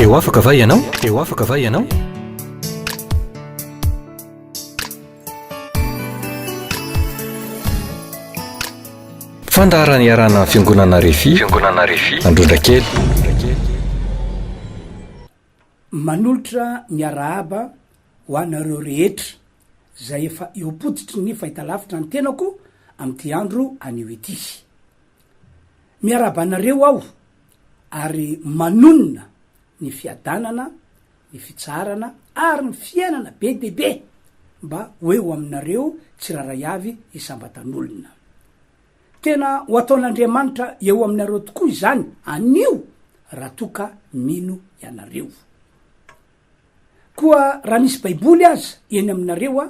Te ho afaka va ianao? Te ho afaka va ianao? Fandaharana iarahana amin'ny Fiangonana Refi, Fiangonana Refi, Androndrakely. Manolotra ny arahaba ho anareo rehetra izay efa eo am-pototry ny fahitalavitra ny tenako amin'ity andro anio ity. Miarahaba anareo aho ary manonona ny fiadanana, ny fitsaharana ary ny fiainana be dia be mba ho eo aminareo tsirairay avy isam-batan'olona. Tena ho ataon'Andriamanitra eo aminareo tokoa izany anio raha toa ka mino ianareo. Koa raha misy Baiboly aza eny aminareo a,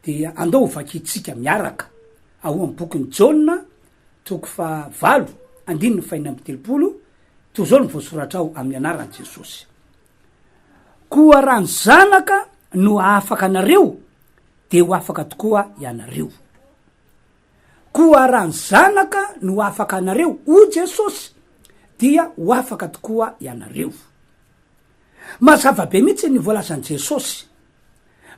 dia andao ho vakintsika miaraka ao amin'ny bokin'i Jaona toko fahavalo andininy fahenina amby 30, toy izao no voasoratra ao amin'ny anaran'i Jesosy. Koa raha ny Zanaka no hahafaka anareo, dia ho afaka tokoa ianareo. Koa raha ny Zanaka no hahafaka anareo, hoy Jesosy, dia ho afaka tokoa ianareo. Mazava be mihitsy ny voalazan'i Jesosy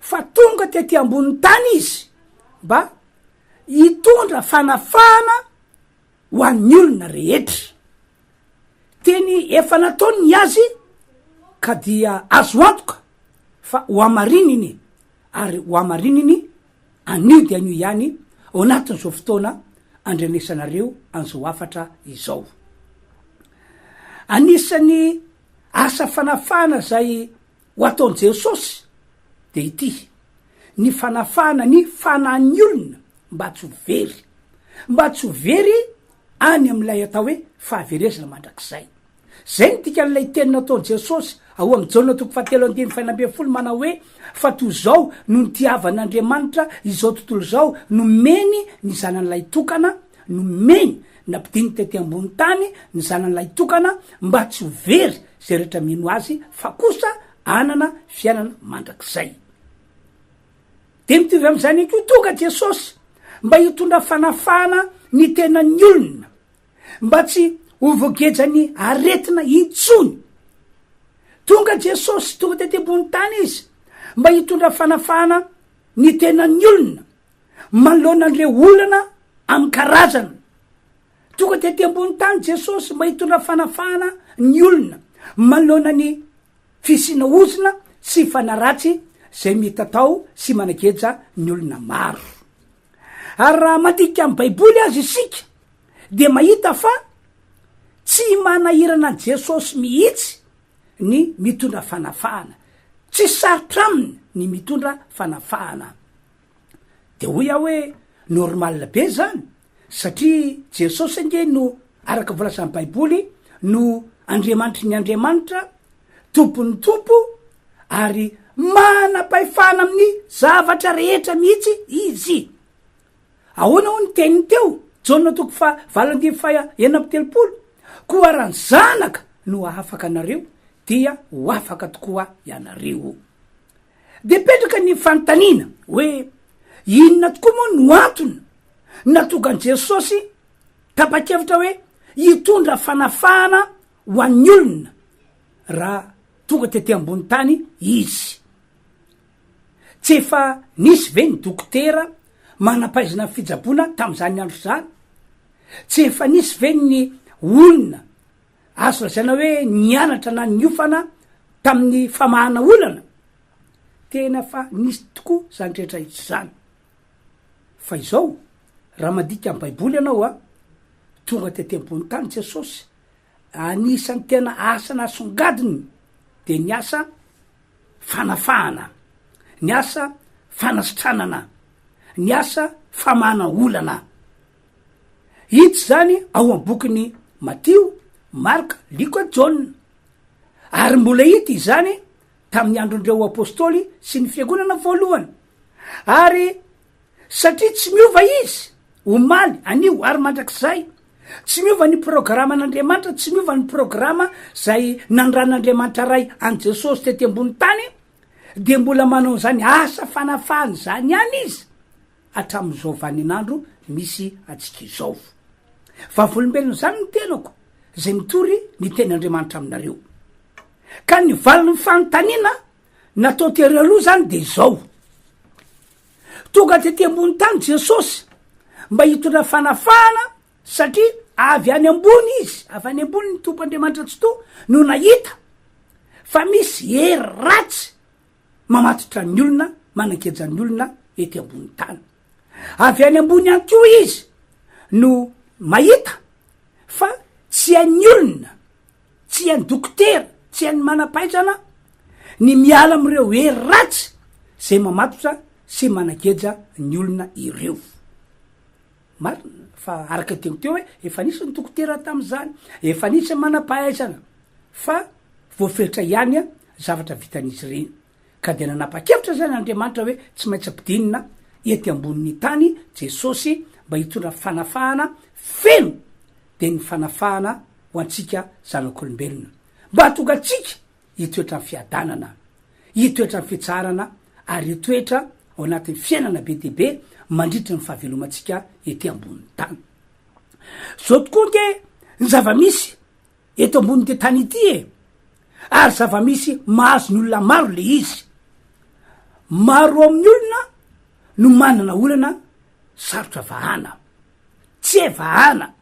fa tonga tety ambonin'ny tany izy mba hitondra fanafahana ho an'ny olona rehetra. Teny efa nataony ny azy ka dia azo antoka fa ho hamarininy ary ho hamarininy anio dia anio ihany ao anatin'izao fotoana andrenesanareo an'izao hafatra izao. Anisan'ny asa fanafahana izay ho ataon'i Jesosy dia ity, ny fanafahana ny fanahin'ny olona mba tsy ho very, mba tsy ho very any amin'ilay atao hoe fahaverezana mandrakizay. Izay no dikan'ilay teny nataon'i Jesosy ao amin'ny Jaona toko fahatelo andininy fahenina ambin'ny folo manao hoe, Fa toy izao no nitiavan'Andriamanitra izao tontolo izao, nomeny ny Zanany lahitokana, nomeny, nampidininy tety ambony tany ny Zanany lahitokana mba tsy ho very izay rehetra mino Azy fa kosa hanana fiainana mandrakizay. Dia mitovy amin'izany ihany koa, tonga Jesosy mba hitondra fanafahana ny tenan'ny olona. Mba tsy ho voagejan'ny aretina intsony. Tonga Jesosy, tonga tety ambony tany Izy mba hitondra fanafahana ny tenan'ny olona manoloana an'ireo olana amin'ny karazana. Tonga tety ambony tany Jesosy mba hitondra fanafahana ny olona manoloana ny fisiana ozona sy fanaratsy izay mitatao sy manageja ny olona maro. Ary raha mandinika ny Baiboly aza isika dia mahita fa tsy manahirana an'i Jesosy mihitsy ny mitondra fanafahana. Tsy sarotra aminy ny mitondra fanafahana. Dia hoy aho hoe normal be izany satria Jesosy ange no araka ny voalazan'ny Baiboly no Andriamanitry ny andriamanitra, Tompon'ny tompo ary manam-pahefana amin'ny zavatra rehetra mihitsy Izy. Ahoana hoy ny teniny teo? Jaona toko faha valo andininy faha 36, Koa raha ny Zanaka no hahafaka anareo, dia ho afaka tokoa ianareo. Dia mipetraka ny fanontaniana hoe, inona tokoa moa no antony nahatonga an'i Jesosy tapa-kevitra hoe hitondra fanafahana ho an'ny olona raha tonga tety ambony tany izy? Tsy efa nisy ve ny dokotera manam-pahaizana ny fitsaboana tamin'izany andro izany? Tsy efa nisy ve ny olona azo lazaina hoe nianatra na niofana tamin'ny famahana olana? Tena fa nisy tokoa izany rehetra izany. Fa izao, raha mandika ny Baiboly ianao a, tonga tety ambony tany Jesosy, anisan'ny tena asa nasongadiny dia ny asa fanafahana, ny asa fanasitranana, ny asa famahana olana. Hita izany ao amin'ny bokin'i Matio, Marka, Lioka, Jaona. Ary mbola hita izany tamin'ny andron'ireo apostoly sy ny fiangonana voalohany. Ary satria tsy miova izy, omaly, anio ary mandrakizay, Tsy miova ny programan'Andriamanitra, tsy miova ny programa zay nandran'Andriamanitra Ray an'i Jesosy tety ambony tany, dia mbola manao an'izany asa fanafahana izany ihany Izy hatramin'izao vaninandro misy antsika izao. Vavolombelon'izany ny tenako izay mitory ny tenin'Andriamanitra aminareo. Ka ny valin'ny fanontaniana natao tery aloha zany de izao, tonga tety ambony tany Jesosy mba hitondra fanafahana satria avy any ambony izy, avy any ambony ny Tompo Andriamanitra Tsitoha no nahita fa misy hery ratsy mamatotra ny olona, manangeja ny olona ety ambony tany. Avy any ambony ihany koa izy no mahita fa tsy hain'ny olona, tsy hain'ny dokotera, tsy hain'ny manam-pahaizana ny miala amin'ireo hery ratsy izay mamatotra sy manageja ny olona ireo. Marina fa araka ny teniko teo hoe efa nisy ny dokotera tamin'izany, efa nisy ny manam-pahaizana fa voafetra ihany zavatra vitan'izy ireny. Ka dia nanapa-kevitra izany Andriamanitra hoe tsy maintsy ampidinina ety ambonin'ny tany Jesosy mba hitondra fanafahana feno, dia ny fanafahana ho antsika zanak'olombelona. Mba hahatonga antsika hitoetra amin'ny fiadanana, hitoetra amin'ny fitsaharana ary hitoetra ao anatin'ny fiainana be dia be mandritry ny fahavelomantsika ety ambonin'ny tany. Izao tokoa ange ny zava-misy eto ambonin'ity tany ity e! Ary zava-misy mahazo ny olona maro le izy. Maro amin'ny olona no manana olana sarotra vahana, tsy hay vahana,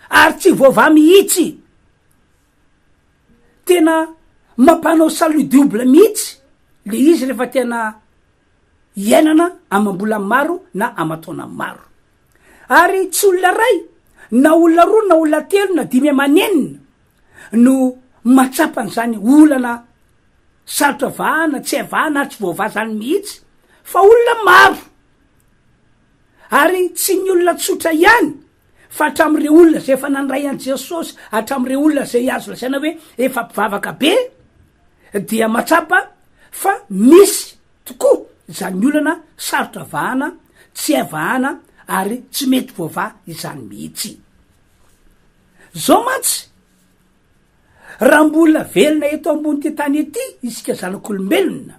ary tsy voavaha mihitsy. Tena mampanao salut double mihitsy le izy rehefa tena iainana amam-bola maro na aman-taona maro. Ary tsy olona iray, na olona roa, na olona telo, na dimy aman'enina no mahatsapa an'izany olana sarotra vahana, tsy hay vahana ary tsy voavaha izany mihitsy, fa olona maro. Ary tsy ny olona tsotra ihany, fa hatramin'ireo olona izay efa nandray an'i Jesosy, hatramin'ireo olona izay azo lazaina hoe efa mpivavaka be, dia mahatsapa fa misy tokoa izany olana sarotra vahana, tsy hay vahana ary tsy mety voavaha izany mihitsy. Zao mantsy, raha mbola velona eto ambon'ity tany ity isika zanak'olombelona,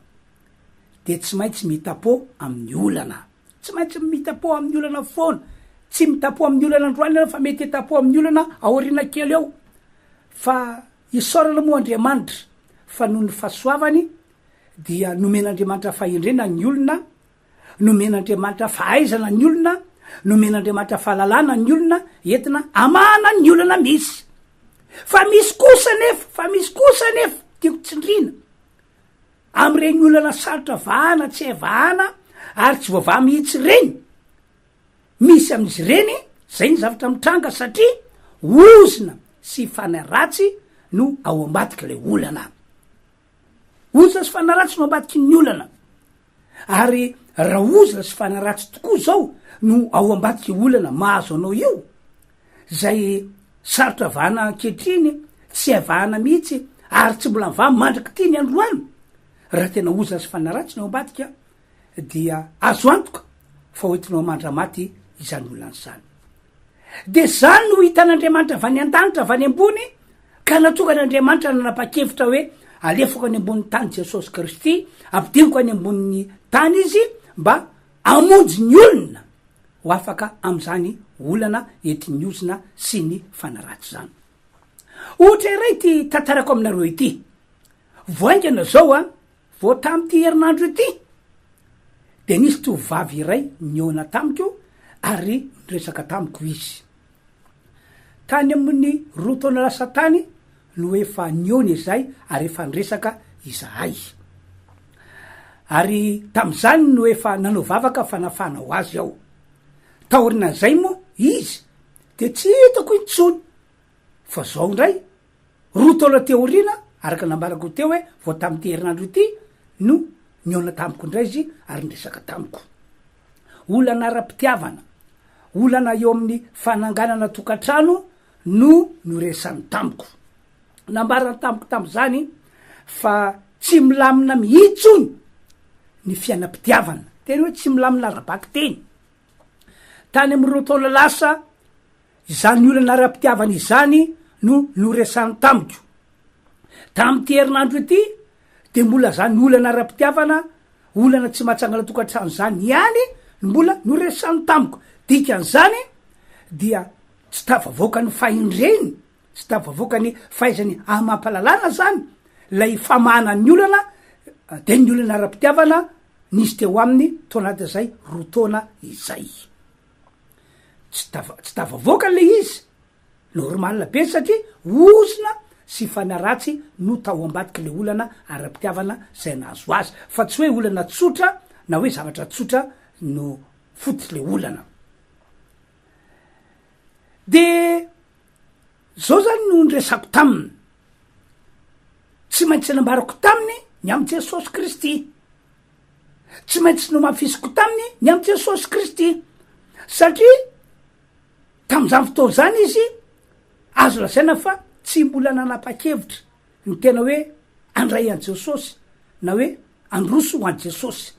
dia tsy maintsy mitapo amin'ny olana. Tsy maintsy mitapo amin'ny olana foana. Tsy mitapo amin'ny olana androany ianao fa mety hitapo amin'ny olana aoriana kely eo. Fa isaorana moa Andriamanitra fa noho ny fahasoavany dia nomen'Andriamanitra fahendrena ny olona, nomen'Andriamanitra fahaizana ny olona, nomen'Andriamanitra fahalalana ny olona entina hamahana ny olana misy. Fa misy kosa anefa, fa misy kosa anefa, tiako tsindriana, amin'ireny olana sarotra vahana, tsy hay vahana ary tsy voavaha mihitsy ireny, misy amin'izy ireny zay ny zavatra mitranga satria ozona sy fanahy ratsy no ao ambadik'ilay olana. Ozona sy fanahy ratsy no ambadiky ny olana. Ary raha ozona sy fanahy ratsy tokoa izao no ao ambadiky olana mahazo anao io, izay sarotra vahana ankehitriny, tsy hay vahana mihitsy ary tsy mbola mivaha mandrak'ity ny androany, raha tena ozona sy fanahy ratsy no ao ambadika dia azo antoka fa ho entinao mandra-maty izany olana izany. Dia izany no hitan'Andriamanitra avy any an-danitra, avy any ambony, ka nahatonga an'Andriamanitra nanapa-kevitra hoe, Alefako any ambonin'ny tany Jesosy Kristy, ampidiniko any ambonin'ny tany Izy mba hamonjy ny olona ho afaka amin'izany olana entin'ny ozona sy ny fanaratsy izany. Ohatra iray ity tantarako aminareo ity. Vao haingana izao an, Vao tamin'ity herinandro ity dia nisy tovovavy iray nihaona tamiko ary niresaka tamiko izy. Tany amin'ny roa taona lasa tany no efa nihaona izahay ary efa niresaka izahay. Ary tamin'izany no efa nanao vavaka fanafahana ho azy aho. Taorian'izay moa izy dia tsy hitako intsony fa zao indray Roa taona teo aoriana, araka ny nambarako teo hoe vao tamin'ity herinandro ity no nihaona tamiko indray izy ary niresaka tamiko. Olana ara-pitiavana, olana eo amin'ny fananganana tokantrano no noresany tamiko. Nambarany tamiko tamin'izany fa tsy milamina mihitsy hono ny fiainam-pitiavana. Tena hoe tsy milamina ara-bakiteny. Tany amin'ny roa taona lasa Izany olana ara-pitiavana izany no noresahany tamiko. Tamin'ity herinandro ity dia mbola izany olana ara-pitiavana, olana tsy mahatsangana tokantrano izany ihany no mbola noresahany tamiko. Dikan'izany dia tsy tafavoaka ny fahendreny, tsy tafavoaka ny fahaizany amam-pahalalana izany. lay famahana ny olana de ny olana ara-pitiavana nisy teo aminy tao anatin'izay roa taona izay. Tsy tava- tsy tafavoaka le izy, normal be satria ozona sy fanahy ratsy no tao ambadiky le olana ara-pitiavana zay nahazo azy, fa tsy hoe olana tsotra na hoe zavatra tsotra no fototr'le olana. De zao zany no niresako taminy, tsy maintsy nambarako taminy ny amin'i Jesosy Kristy, tsy maintsy nomafisiko taminy ny amin'i Jesosy Kristy, satria tam'izany fotoana izany izy azo lazaina fa tsy mbola nanapa-kevitra ny tena hoe andray an'i Jesosy na hoe androso ho an'i Jesosy,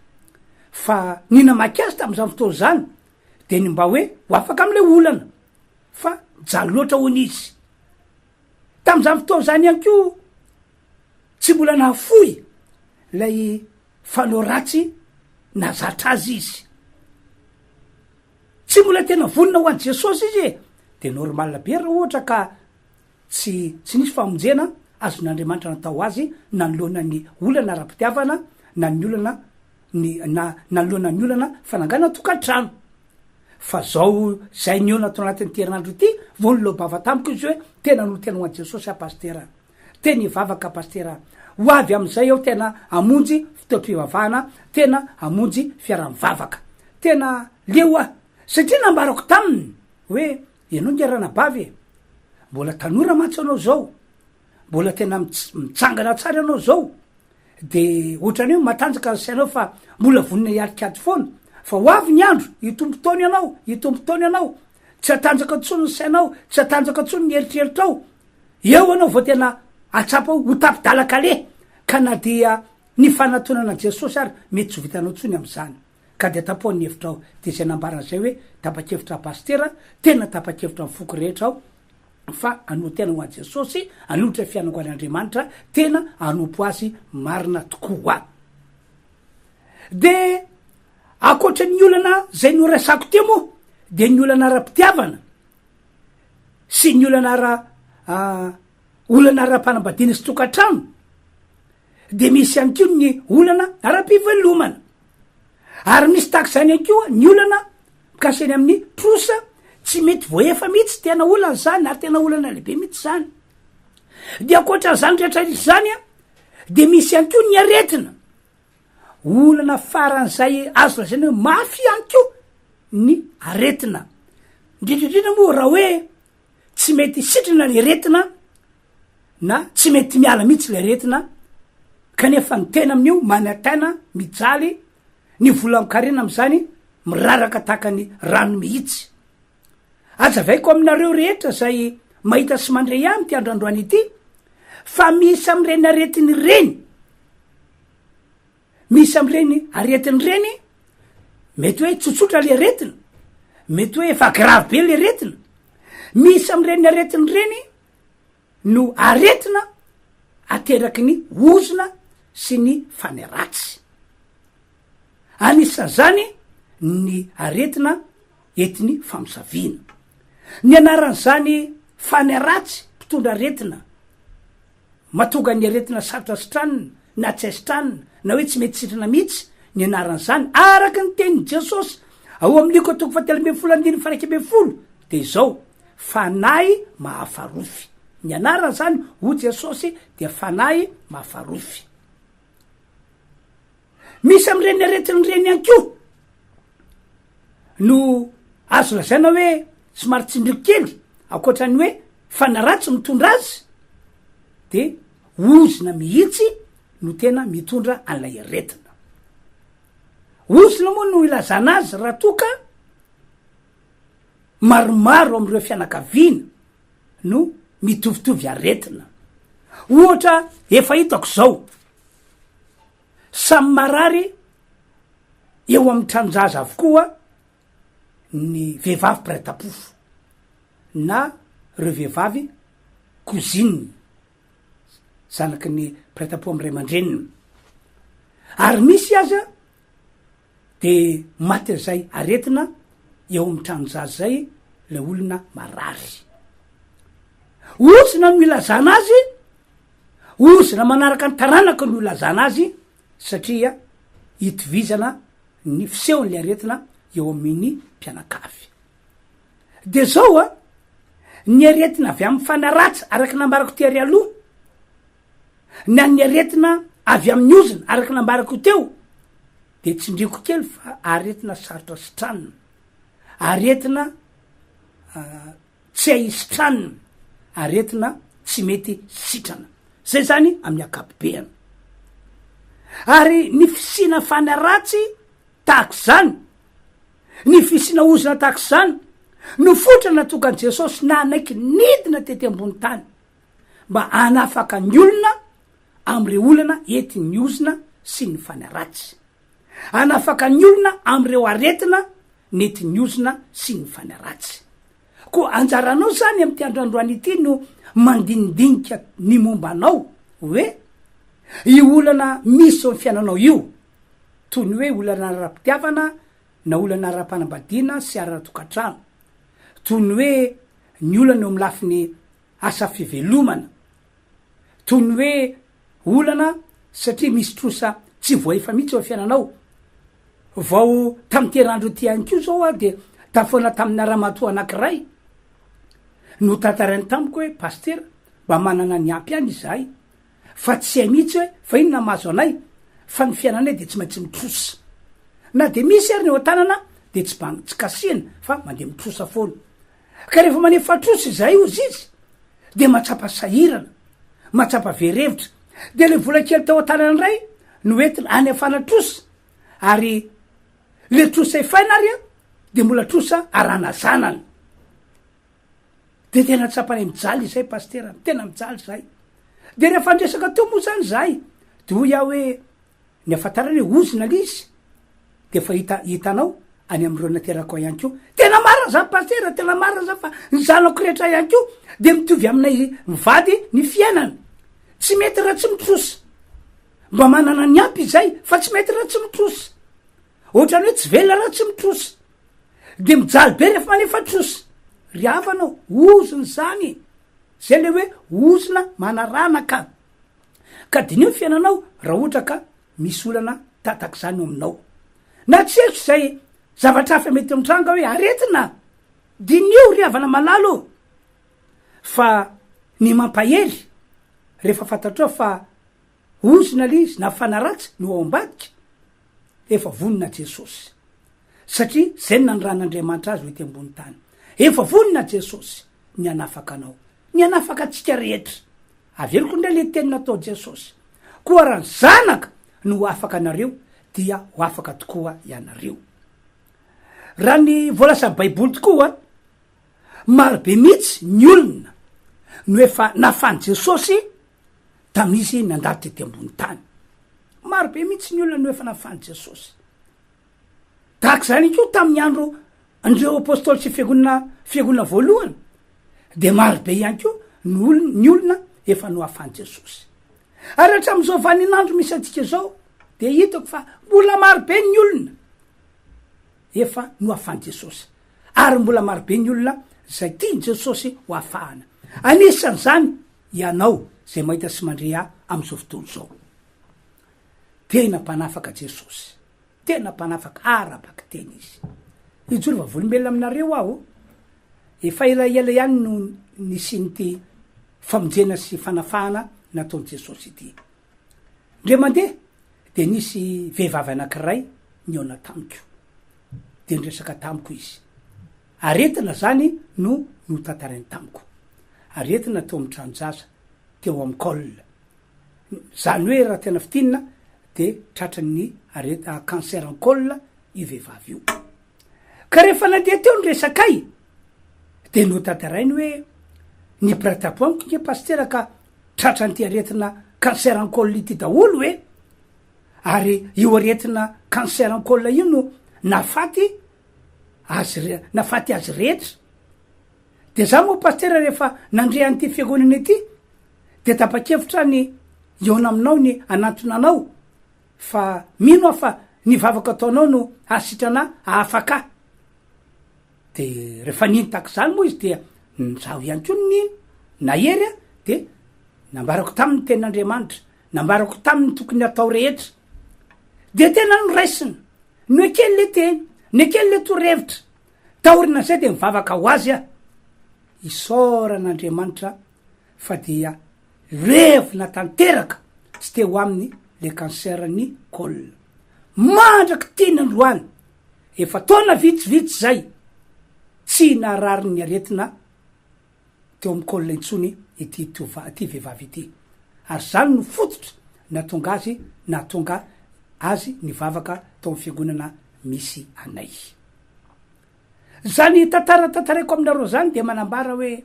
fa ny namaky azy tam'izany fotoana izany de ny mba hoe ho afaka am'le olana fa mijaly loatra hono izy. Tam'izany fotoana izany ihany koa tsy mbola nahafoy lay fanao ratsy nahazatra azy izy. Tsy mbola tena vonona ho an'i Jesosy izy e! De normal be raha ohatra ka tsy tsy nisy famonjena azon'Andriamanitra natao azy nanoloana ny olana ara-pitiavana na ny olana ny na nanoloana ny olana fananganana tokantrano. Fa zao zay nihaona tao anatin'ity herinandro ity vao niloa-bava tamiko izy hoe tena nolo-tena ho an'i Jesosy aho Pasitera. Tena hivavaka Pasitera. Ho avy amin'izay aho tena hamonjy fotoam-pivavahana, tena hamonjy fiaraha-mivavaka. Tena leo aho. Satria nambarako taminy hoe ianao nge ranabavy e, mbola tanora mantsy ianao zao, mbola tena mitsangana tsara ianao zao, De ohatrany hoe matanjaka ny sainao fa mbola vonona hiatrik'ady foana, fa ho avy ny andro, hitombo taona ianao, hitombo taona ianao, tsy hatanjaka intsony ny sainao, tsy hatanjaka intsony ny eritreritrao, eo ianao vao tena hahatsapa ho tapi-dalan-kaleha, ka na dia ny fanatonana an'i Jesosy ary mety tsy ho vitanao intsony amin'izany. Ka dia tapoha ny hevitrao. Dia izay nambaran'izay hoe tapa-kevitra Pasitera, tena tapa-kevitra amin'ny foko rehetra aho, fa hanoa tena ho an'i Jesosy, hanolotra ny fiainako any Andriamanitra, tena hanompo Azy marina tokoa. De ankoatra ny olana zay noresako teo moa, de ny olana ara-pitiavana sy ny olana ara olana ara-panambadiana sy tokantrano, de misy ihany koa ny olana ara-pivelomana. Ary misy tahaka izany ihany koa ny olana mikasika ny amin'ny trosa tsy mety voaefa mihitsy, tena olana izany ary tena olana lehibe mihitsy izany. De ankoatran'izany rehetra rehetra izany an, de misy ihany koa ny aretina. Olana faran'izay azo lazaina hoe mafy ihany koa ny aretina. Indrindra indrindra moa raha hoe tsy mety sitrana ny aretina na tsy mety miala mihitsy le aretina kanefa ny tena amin'io manataina mijaly ny vola amin-karena amin'izany miraraka tahaka ny rano mihitsy. Azavaiko aminareo rehetra izay mahita sy mandre ihany ity andro androany ity fa misy amin'ireny aretina ireny, misy amin'ireny aretina ireny mety hoe tsotsotra le aretina, mety hoe efa grave be le aretina, misy amin'ireny aretina ireny no aretina ateraky ny ozona sy ny fanahy ratsy. Anisan'izany ny aretina entin'ny famosaviana. Ny anaran'izany fanahy ratsy mpitondra aretina mahatonga ny aretina sarotra sitranina na tsy hay sitranina na hoe tsy mety sitrana mihitsy ny anaran'izany araka ny tenin'i Jesosy ao amin'ny Lioka toko fahatelo ambin'ny folo andininy faha 11 dia izao, Fanahy mahafarofy. Ny anarany zany hoy Jesosy dia fanahy mahafarofy. Misy amin'ireny aretina ireny ihany koa no azo lazaina hoe somary tsindriko kely ankoatra ny hoe fanahy ratsy mitondra azy de ozona mihitsy no tena mitondra an'ilay aretina. Ozona moa no ilazana azy raha toa ka Maromaro amin'ireo fianakaviana no mitovitovy aretina. Ohatra efa hitako izao, samy marary eo amin'ny tranon-jaza avokoa ny vehivavy mpiray tampo na ireo vehivavy cousine, zanaky ny mpiray tampo amin'ny ray aman-dreniny. Ary misy aza De maty an'izay aretina eo amin'ny tranon-jaza zay le olona marary. Ozona no ilazana azy, Ozona manaraka ny taranaka no ilazana azy satria itovizana ny fisehon'le aretina eo amin'ny mpianakavy. De zao a, ny aretina avy amin'ny fanahy ratsy araka ny nambarako tery aloha, na ny aretina avy amin'ny ozona araka ny nambarako teo, de tsindriako kely fa aretina sarotra sitranina, aretina tsy hay sitranina, aretina tsy mety sitrana. Zay zany amin'ny ankapobeany. Ary ny fisiana fanahy ratsy tahak'izany, ny fisiana ozona tahak'izany no fototra natokan'i Jesosy nanaiky nidina tety ambony tany mba hanafaka ny olona amin'ireo olana entin'ny ozona sy ny fanahy ratsy. Hanafaka ny olona amin'ireo aretina nentin'ny ozona sy ny fanahy ratsy. Koa anjaranao izany amin'ity andro androany ity no mandinidinika ny momba anao hoe io olana misy eo amin'ny fiainanao io, toy ny hoe olana ara-pitiavana na olana ara-panambadiana sy ara-tokantrano, toy ny hoe ny olana eo amin'ny lafiny asa fivelomana, toy ny hoe olana satria misy trosa tsy voaefa mihitsy eo amin'ny fiainanao. Vao tamin'ity herinandro ity ihany koa izao aho dia tafaona tamina ramatoa anankiray, notantarainy tamiko hoe Pasitera, mba manana ny ampy ihany izahay, fa tsy hay mihitsy hoe fa inona mahazo anay, fa ny fiainanay dia tsy maintsy mitrosa. Na dia misy ary ny eo an-tanana dia tsy bang, tsy kasihina fa mandeha mitrosa foana. Ka rehefa manefa trosa izahay hozy izy dia mahatsapa sahirana, mahatsapa very hevitra. Dia le vola kely tao an-tanana indray no entina any afana trosa, ary le trosa efaina ary dia mbola trosa arahana zanany. Dia tena tsapanay mijaly izay pasitera, tena mijaly izahay. Dia rehefa niresaka teo moa zany izahay, dia hoy aho hoe Ny ahafantarana hoe ozona le izy de efa hita hitanao any amin'ireo naterakao ihany koa. Tena marina zany pasitera, tena marina zany fa ny zanako rehetra ihany koa de mitovy aminay mivady ny fiainana. Tsy mety raha tsy mitrosa. Mba manana ny ampy izay fa tsy mety raha tsy mitrosa. Ohatran'ny hoe tsy velona raha tsy mitrosa. De mijaly be rehefa manefa trosa. Ry havana ô, ozona izany. Zay le hoe ozona manaranaka. Ka diniho ny fiainanao raha ohatra ka misy olana tatak'izany eo aminao. Na tsy haiko izay zavatra hafa mety mitranga hoe aretina. Diniho ry havana malala ô! Fa ny mampahery rehefa fantatrao fa ozona le izy na fanaratsy no ao ambadika, efa vonona Jesosy. Satria zay no nanoran'Andriamanitra azy ho ety ambony tany. Efa vonona Jesosy ny hanafaka anao, ny hanafaka antsika rehetra. Averiko indray le teny natao Jesosy, koa raha ny Zanaka no ho afaka anareo dia ho afaka tokoa ianareo. Raha ny voalazan'ny Baiboly tokoa, maro be mihitsy ny olona no efa nafan'i Jesosy tamin'izy nandalo tety ambony tany. Maro be mihitsy ny olona no efa nafan'i Jesosy. Tahaka izany koa tamin'ny andro an'ireo apôstôly sy fiangonana fiangonana voalohany dia maro be ihany koa ny olona ny olona efa nohafan'i Jesosy. Ary hatramin'izao vaninandro misy antsika izao dia hitako fa mbola maro be ny olona efa nohafan'i Jesosy. Ary mbola maro be ny olona izay tian'i Jesosy ho afahana. Anisan'izany ianao izay mahita sy mandre ahy amin'izao fotoana izao. Tena mpanafaka Jesosy. Tena mpanafaka ara-bakiteny izy. Hijoro vavolombelona aminareo aho, efa elaela ihany no nisian'ity famonjena sy fanafahana nataon'i Jesosy ity. Indray mandeha dia nisy vehivavy anankiray nihaona tamiko. Dia niresaka tamiko izy. Aretina izany no notantarainy tamiko. Aretina teo amin'ny tranon-jaza, teo amin'ny col. Zany hoe raha tena fintinina de tratran'ny aretina cancer en col io vehivavy io. Ka rehefa nandeha teo ny resakay de notantarainy hoe ny mpiray tampo amiko nge pasitera ka tratran'ity aretina cancer en col ity daholo e! Ary io aretina cancer en col io no nahafaty azy nahafaty azy rehetra. De za moa pasitera rehefa nandre an'ity fiangonana ity de tapa-kevitra ny hihaona aminao ny hanantona anao fa mino aho fa ny vavaka ataonao no hahasitrana ahy hahafaka ahy. De rehefa nino tahaka izany moa izy dia zaho ihany koa no nino, nahery aho de. Nambarako taminy ny tenin'Andriamanitra, nambarako taminy ny tokony hatao rehetra. Dia tena noraisiny, noekeny le teny, nekeny le torohevitra. Taorinan'izay dia nivavaka ho azy aho. Isaorana Andriamanitra fa dia levona tanteraka tsy teo aminy le cancer ny col. Mandrak'ity ny androany, efa taona vitsivitsy zay, tsy narary ny aretina teo amin'ny col intsony ity tova ity vehivavy ity. Ary zany no fototra nahatonga azy nahatonga azy nivavaka tao amin'ny fiangonana misy anay. Zany tantara tantaraiko aminareo zany dia manambara hoe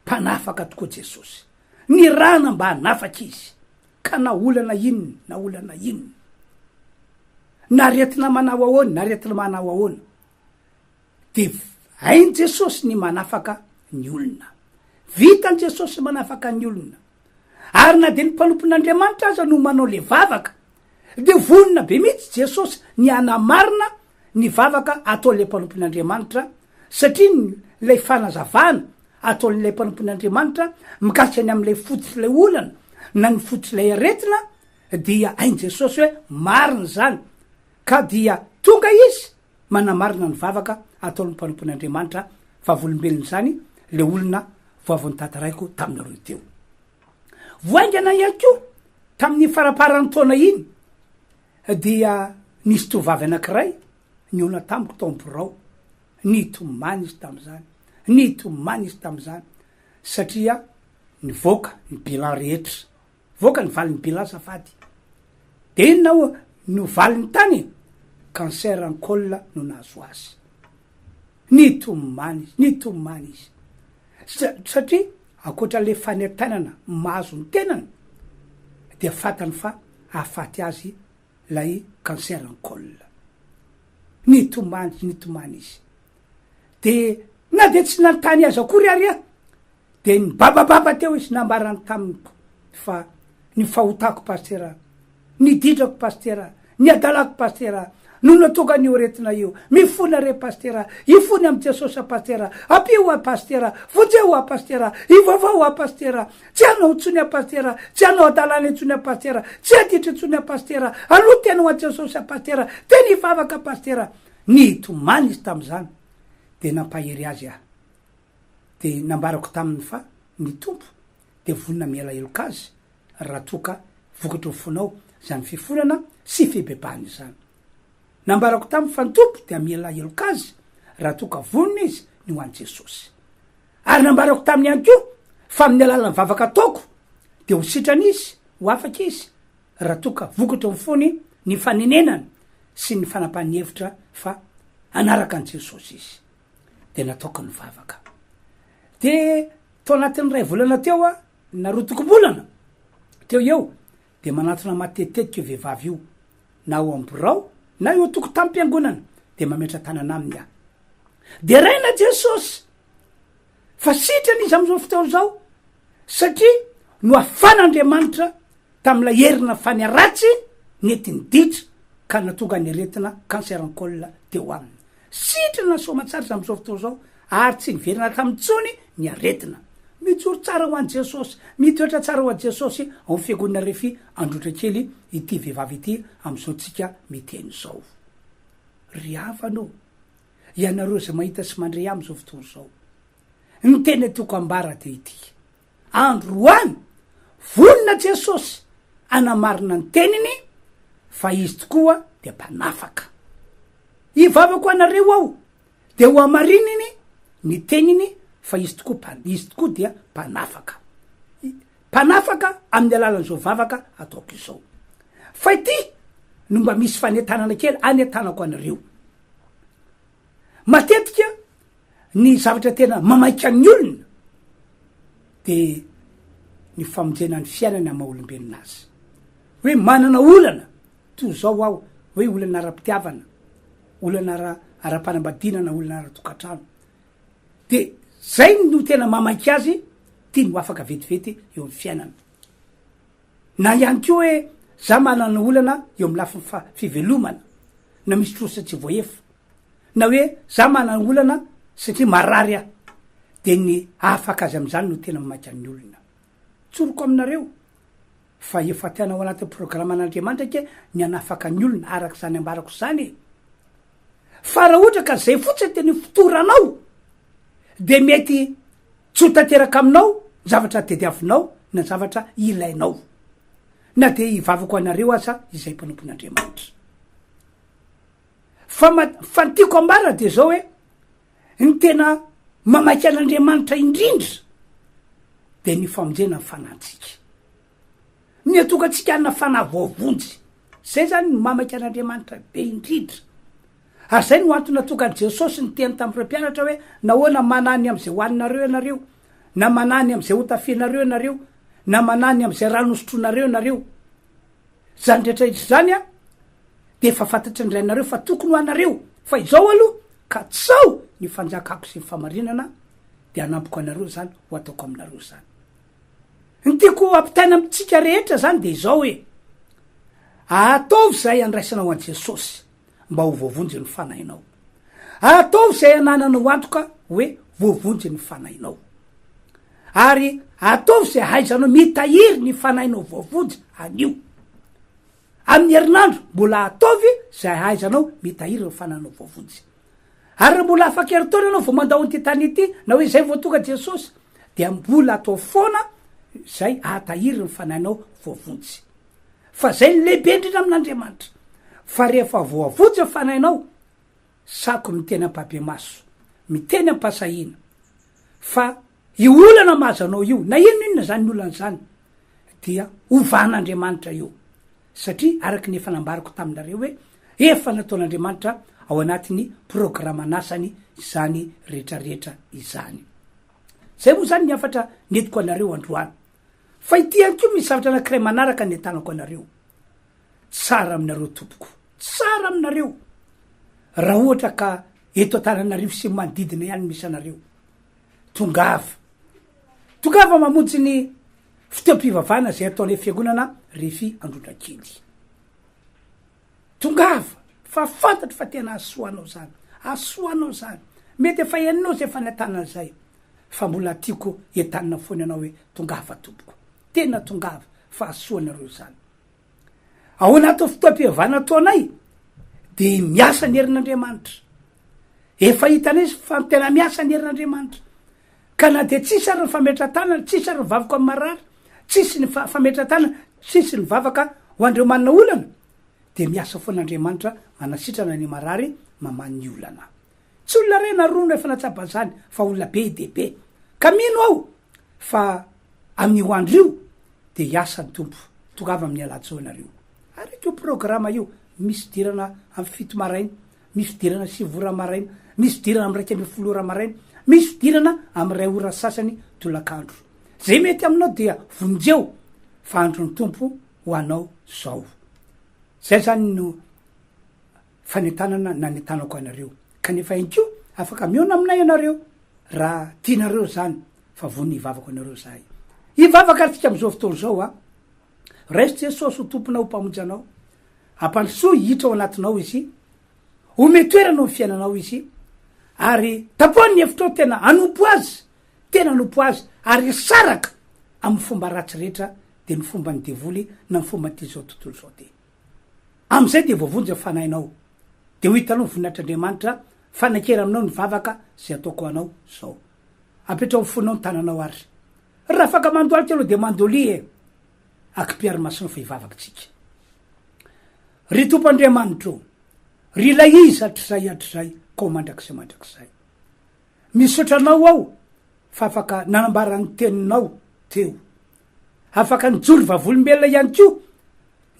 mpanafaka tokoa Jesosy. Nirahana mba hanafaka izy. Ka na olana inona na olana inona, na aretina manao ahoana na aretina manao ahoana, Dia hain'i Jesosy ny manafaka ny olona. Vitan'i Jesosy ny manafaka ny olona. Ary na dia ny mpanompon'Andriamanitra aza no manao le vavaka, dia vonona be mihitsy Jesosy ny hanamarina ny vavaka ataon'ilay mpanompon'Andriamanitra, satria ilay fanazavana ataon'ilay mpanompon'Andriamanitra mikasika ny amin'ilay fototr'ilay olana na ny fototr'ilay aretina dia hain'i Jesosy hoe marina izany, ka dia tonga izy Manamarina ny vavaka ataon'ny mpanompon'Andriamanitra vavolombelon'izany le olona vao avy notantaraiko taminareo teo. Vao haingana ihany koa tamin'ny faramparan'ny taona iny dia nisy tovovavy anankiray nihaona tamiko tao amin'ny birao. Nitomany izy tamin'izany, nitomany izy tamin'izany satria nivoaka ny bilan rehetra. Voaka ny valin'ny bilan azafady. De inona oa no valiny tany e? Cancer en col no nahazo azy. Nitomany izy, nitomany izy. Satria ankoatra le fanentanana mahazo ny tenany dia fantany fa hahafaty azy lay cancer en col. Nitomany, nitomany izy. De na de tsy nanontany azy akory ary aho Dia nibabababa teo izy nambarany tamiko fa ny fahotako pastera, ny ditrako pastera, ny hadalako pastera no nahatonga an'io aretina io, mifona re pastera, ifony amin'i Jesosy pastera, ampio aho pastera, vonjeo aho pastera, ivavaho aho pastera, tsy hanao intsony aho pastera, tsy hanao hadalana intsony aho pastera, tsy haditra intsony aho pastera, aloha tena ho an'i Jesosy aho pastera, tena hivavaka pastera. Nitomany izy tamin'izany, dia nampahery azy aho. Dia nambarako taminy fa ny Tompo dia vonona miala heloka azy raha toa ka vokatry ny fonao izany fifonana sy fibebahana izany. Nambarako taminy fa ny Tompo dia miala heloka azy raha toa ka vonona izy ny ho an'i Jesosy. Ary nambarako taminy ihany koa fa amin'ny alalan'ny vavaka ataoko dia ho sitrana izy, ho afaka izy raha toa ka vokatry ny fony ny fanenenany sy ny fanapahan'ny hevitra fa hanaraka an'i Jesosy izy. de nataoko ny vavaka. De tao anatin'ny iray volana teo aho, na roa tokom-bolana teo eo, de manantona matetitetika io vehivavy io, na ao am birao na eo an-tokotanim-piangonana, de mametra-tanana aminy aho. Deraina Jesosy fa sitrana izy amin'izao fotoana izao, satria nohafan'Andriamanitra tamin'ilay herina fany ratsy nety niditra ka nahatonga ny aretina cancer en col teo aminy. Sitrana soamantsara izy amin'izao fotoana izao ary tsy niverina taminy intsony ny aretina. Mijoro tsara ho an'i Jesosy, mitoetra tsara ho an'i Jesosy ao amin'ny fiangonana Refi Androtrakely ity vehivavy ity amin'izao tsika miteny izao. Ry havana ô, ianareo izay mahita sy mandre ahy amin'izao fotoana izao, ny tena tiako ambara dia ity, Androany, vonona Jesosy hanamarina ny teniny fa Izy tokoa dia mpanafaka. Hivavaka ho anareo aho dia ho hamarininy ny teniny fa Izy tokoa mpa- Izy tokoa dia mpanafaka. Mpanafaka amin'ny alalan'izao vavaka ataoko izao. Fa ity no mba misy fanentanana kely anentanako anareo. Matetika Ny zavatra tena mamaika ny olona de ny famonjena ny fiainany am maha olombelona azy. Hoe manana olana toy izao aho, hoe olana ara-pitiavana, olana ara ara-panambadiana na olana ara-tokantrano. De zay no tena mamaika azy, tiany ho afaka vetivety eo am fiainana. Na ihany koa hoe za manana olana eo am lafiny fa fivelomana, na misy trosa tsy voahefa. Na hoe za manana olana satria marary aho, de ny hahafaka azy am'zany no tena mamaika ny olona. Tsoriko aminareo fa efa tena ao anatin'ny programan'Andriamanitra ange ny hanafaka ny olona araka izany ambarako izany e! Fa raha ohatra ka zay fotsiny tena ifotoranao de mety tsy ho tanteraka aminao ny zavatra tediavinao na ny zavatra ilainao. Na dia hivavaka ho anareo aza izay mpanompon'Andriamanitra. Fa ma- fa ny tiako ambara de zao hoe ny tena mamaky an'Andriamanitra indrindra de ny famonjena ny fanantsika. Ny hatonga antsika hanana fanahy voavonjy. Zay zany no mamaky an'Andriamanitra be indrindra. Ary zay no antony nahatonga an'i Jesosy niteny tamin'ireo mpianatra hoe, Nahoana manahy ny amin'izay hohaninareo ianareo, na manahy ny amin'izay hotafianareo ianareo, na manahy ny amin'izay rano hosotroinareo ianareo. Izany rehetra rehetra izany an, dia efa fantatry ny Rainareo fa tokony ho anareo. Fa izao aloha, katsaho ny fanjakako sy ny fahamarinana, dia hanampiko anareo izany, ho ataoko aminareo izany. Ny tiako ampitaina amintsika rehetra zany de izao hoe, ataovy izay andraisanao an'i Jesosy mba ho voavonjy ny fanahinao. Ataovy izay anananao antoka hoe voavonjy ny fanahinao. Ary ataovy izay ahaizanao mitahiry ny fanahinao voavonjy anio. Amin'ny herinandro, mbola ataovy izay ahaizanao mitahiry ny fanahinao voavonjy. Ary raha mbola afaka herintaona ianao vao mandao an'ity tany ity, na hoe izay vao tonga Jesosy, dia mbola atao foana izay ahatahiry ny fanahinao voavonjy. Fa izay no lehibe indrindra amin'Andriamanitra. Fa rehefa voavonjy ny fanahinao, sako miteny ampahibemaso, miteny am-pahasahiana, fa io olana mahazo anao io, na inona inona izany olana izany, dia hovan'Andriamanitra io. Satria araka ny efa nambarako taminareo hoe efa nataon'Andriamanitra ao anatin'ny programan'asany izany rehetrarehetra izany. Zay moa zany ny hafatra nentiko anareo androany. Fa ity ihany koa misy zavatra anankiray manaraka nentanako anareo. Tsara aminareo tompoko, tsara aminareo raha ohatra ka eto Antananarivo sy ny manodidina ihany misy anareo. Tongava. Tongava mamonjy ny fotoam-pivavahana izay ataonay fiangonana Refi Androndrakely. Tongava fa fantatro fa tena hahasoa anao izany, hahasoa anao izany. Mety efa henonao izay fanentanana izay fa mbola tiako entanina foana ianao hoe tongava tompoko. Tena tongava fa hahasoa anareo izany. Ao anatin'ny fotoam-pihavana ataonay dia miasa ny herin'Andriamanitra. Efa hitanay fa tena miasa ny herin'Andriamanitra. Ka na dia tsisy ary ny fametra-tanana, tsisy ary ny vavaka amin'ny marary, tsisy ny fametra-tanana, tsisy ny vavaka ho an'ireo manana olana, dia miasa foana Andriamanitra manasitrana ny marary, mamaha ny olana. Tsy olona iray na roa no efa nahatsapa an'izany fa olona be dia be. Ka mino aho fa amin'io andro io dia hiasa ny Tompo. Tongava amin'ny Alajaona nareo. Ary io programa io, misy fidirana amin'ny 7 maraina, misy fidirana 9 ora maraina, misy fidirana amin'ny 11 ora maraina, misy fidirana amin'ny 1 ora sasany tolakandro. Izay mety aminao dia vonjeo fa andron'ny Tompo ho anao zao. Zay zany no fanentanana nanentanako anareo. Kanefa ihany koa afaka mihaona aminay ianareo raha tianareo izany fa vonona hivavaka anareo zahay. Hivavaka ary tsika amin'izao fotoana izao a. Raiso Jesosy ho Tomponao ho Mpamonjy anao. Ampandrosoy hiditra ao anatinao Izy. Omeo toerana ao amin'ny fiainanao Izy. Ary tapoho ny hevitrao tena hanompo Azy, tena hanompo Azy ary hisaraka amin'ny fomba ratsy rehetra dia ny fomban'ny devoly na ny fomban'ity izao tontolo izao ity. Amin'izay dia voavonjy ny fanahinao. Dia ho hitanao ny voninahitr'Andriamanitra fa nankera aminao ny vavaka izay ataoko ho anao izao. Apetraho amin'ny fonao ny tananao ary. Raha afaka mandohalika aloha dia mandolia e! Akipy ary masonao fa hivavaka tsika. Ry Tompo Andriamanitro, ry ilay Izy hatrizay hatrizay ka ho mandrakizay mandrakizay. Misaotra Anao aho fa afaka nanambara ny Teninao teo. Afaka nijoro vavolombelona ihany koa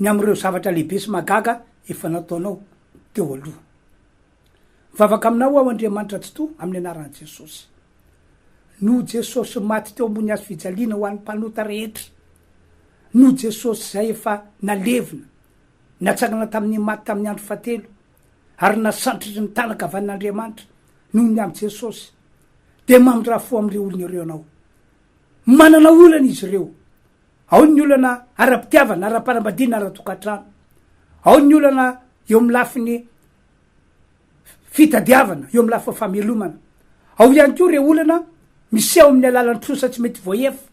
ny amin'ireo zavatra lehibe sy mahagaga efa nataonao teo aloha. Mivavaka aminao aho Andriamanitra Tsitoha amin'ny anaran'i Jesosy. Noho Jesosy maty teo ambony hazo fijaliana ho an'ny mpanota rehetra. Noho Jesosy izay efa nalevina, natsangana tamin'ny maty tamin'ny andro fahatelo, ary nasantritry ny tanan-kavanan'Andriamanitra noho ny amin'i Jesosy. Dia mamindrà fo amin'ireo olona ireo ianao. Manana olana izy ireo. Ao ny olana ara-pitiavana, ara-panambadiana, ara-tokantrano. Ao ny olana eo amin'ny lafiny fitadiavana, eo amin'ny lafiny famelomana. Ao ihany koa ireo olana miseho amin'ny alalan'ny trosa tsy mety voahefa.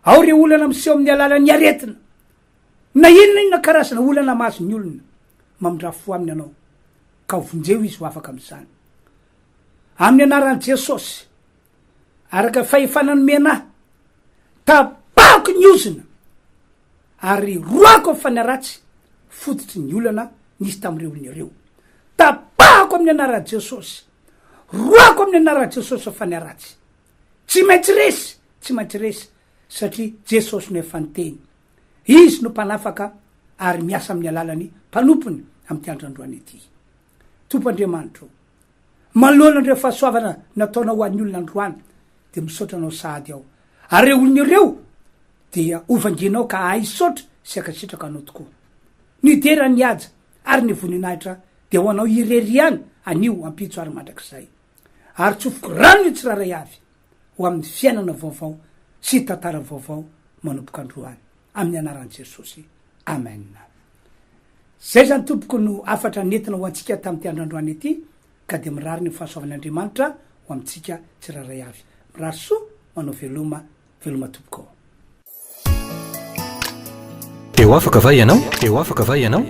Ao ireo olana miseho amin'ny alalan'ny aretina. Na inona na inona karazana olana mahazo ny olona, mamindrà fo aminy Ianao, ka vonjeo izy ho afaka amin'izany. Amin'ny anaran'i Jesosy, araka ny fahefana nomena ahy, tapahako ny ozona ary roako amin'ny fanahy ratsy fototry ny olana nisy tamin'ireo olona ireo. Tapahako amin'ny anaran'i Jesosy, roako amin'ny anaran'i Jesosy ny fanahy ratsy. Tsy maintsy resy, tsy maintsy resy, satria Jesosy no efa niteny. Izy no mpanafaka ary miasa amin'ny alalan'ny mpanompony amin'ity andro androany ity. Tompo Andriamanitro ô, manoloana an'ireo fahasoavana nataonao ho an'ny olona androany, dia misaotra Anao sahady aho. Ary ireo olona ireo dia hovangianao ka hahay hisaotra sy hankasitraka Anao tokoa. Ny dera, ny haja ary ny voninahitra dia ho Anao irery ihany anio, ampitso ary mandrakizay. Ary tsofiko rano ny tsirairay avy ho amin'ny fiainana vaovao sy tantara vaovao manomboka androany. Amin'ny anaran'i Jesosy. Amen. Zay zany tompoko no hafatra nentina ho antsika tamin'ity andro androany ity ka dia mirary ny fahasoavan'Andriamanitra ho amintsika tsirairay avy. Mirary soa, manao veloma, veloma tompoko. Te ho afaka va ianao? Te ho afaka va ianao?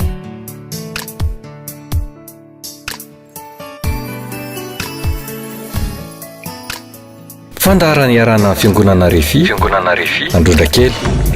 Fandaharana iarahana amin'ny Fiangonana Refi, Fiangonana Refi, Androndrakely.